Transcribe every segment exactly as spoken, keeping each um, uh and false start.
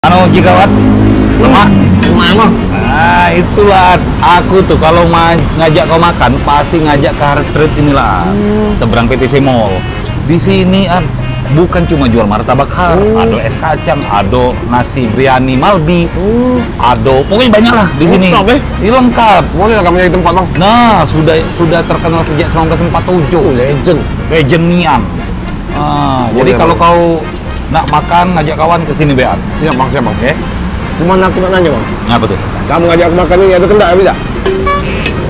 Anu, Jigawan, lemak. Lemak emang. Nah, itulah aku tuh kalau ma-, ngajak kau makan pasti ngajak ke Harvest Street inilah. Hmm. Seberang P T C Mall. Di sini, An, bukan cuma jual martabak, Har. Hmm. Ada es kacang, ada nasi biryani Malbi. Hmm. Ada, pokoknya banyak lah di sini. Lengkap, eh? Iya, lengkap. Boleh lah kamu nyari tempat, Bang. Nah, sudah, sudah terkenal sejak sembilan belas empat tujuh. Oh, legend. Legend nian. Ah, jadi kalau kau nak makan, ngajak kawan ke sini, Bean. Siap, Bang, siap, Bang. Oke. Cuman aku nak nanya, Bang. Ngapa tuh? Kamu ngajak aku makan ini, ada kendak apa tidak?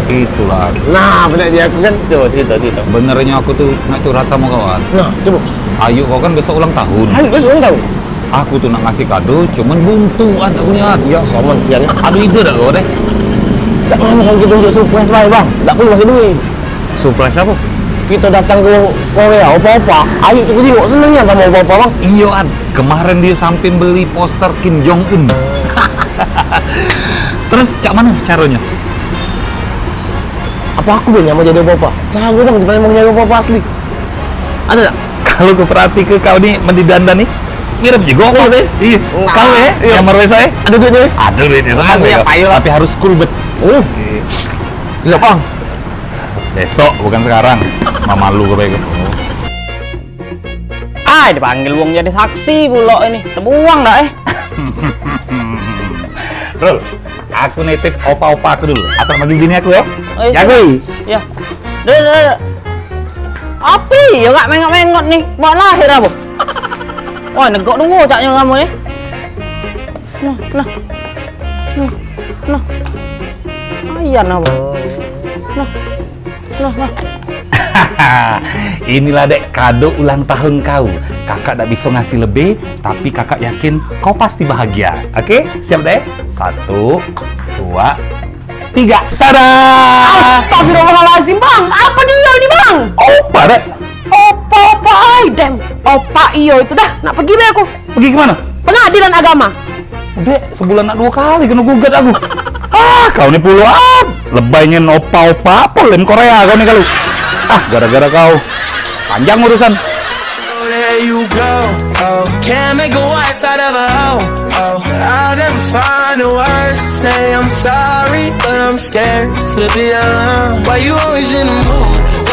Itulah. Nah, benar dia aku kan. Tuh, cerita, cerita. Sebenarnya aku tuh nak curhat sama kawan. Nah, coba. Ayu kau kan besok ulang tahun. Ayu besok ulang tahun? Aku tuh nak ngasih kado, cuman buntu, An, tak punya, An. Ya, sama siannya. Ada ide tak kau deh? Tak mau kan kita untuk surprise, Bang. Tak perlu pakai duit. Surprise apa? Kita datang ke Korea, opa-opa. Ayu tuh tengok senengnya sama opa-opa, Bang. Iyo, An. Kemarin dia sampai beli poster Kim Jong Un. Terus, cak mana caranya? Apa aku boleh nyamar jadi opa-opa? Sama, Bang, kita memang jadi opa-opa asli. Ada tak? Kalau ku perhati ke kau ni, men di dandan ni, mirip juga kau. Iya, Bang. Iya. Nah, kau, eh, iya. Nyamar biasa, eh? Ada duit, eh? Ada duit, eh. Tenang, siap, ayo lah. Tapi harus cool, bet. Oh. Iya. Siap, Bang. Besok, bukan sekarang. Mamalu ke baik. Ai, dipanggil wong jadi saksi pula ini. Terbuang dah, eh. Rul, aku nitip opa-opa aku dulu. Aku nak panggil bini aku, ya. Oh, iya. Jago, i. Iya. Dek, dek, dek. Api, ya, nggak mengot-mengot nih. Buat lahir apa? Wah, negok dulu caknya kamu, eh. Nah, nah. Nah, nah. Ayan apa? Nah. Nah, nah. Inilah, Dek, kado ulang tahun kau. Kakak dak bisa ngasih lebih, tapi kakak yakin kau pasti bahagia. Oke? Siap, Dek? Satu, dua, tiga. Tada! Astagfirullahalazim, Bang. Apa dia ini, Bang? Opa, Dek. Opa, opa, ai, dem. Opa, iyo itu dah. Nak pergi be aku. Pergi ke mana? Pengadilan agama. Dek, sebulan nak dua kali kena gugat aku. Ah, kau ni puluhan. Lebay ngen opa-opa apa lem Korea kau ni kalu. Ah, gara-gara kau. Panjang urusan. There you go. Oh, can't make a wife out of a hoe. Oh, I'll never find the words to say I'm sorry, but I'm scared to be alone. Why you always in the mood?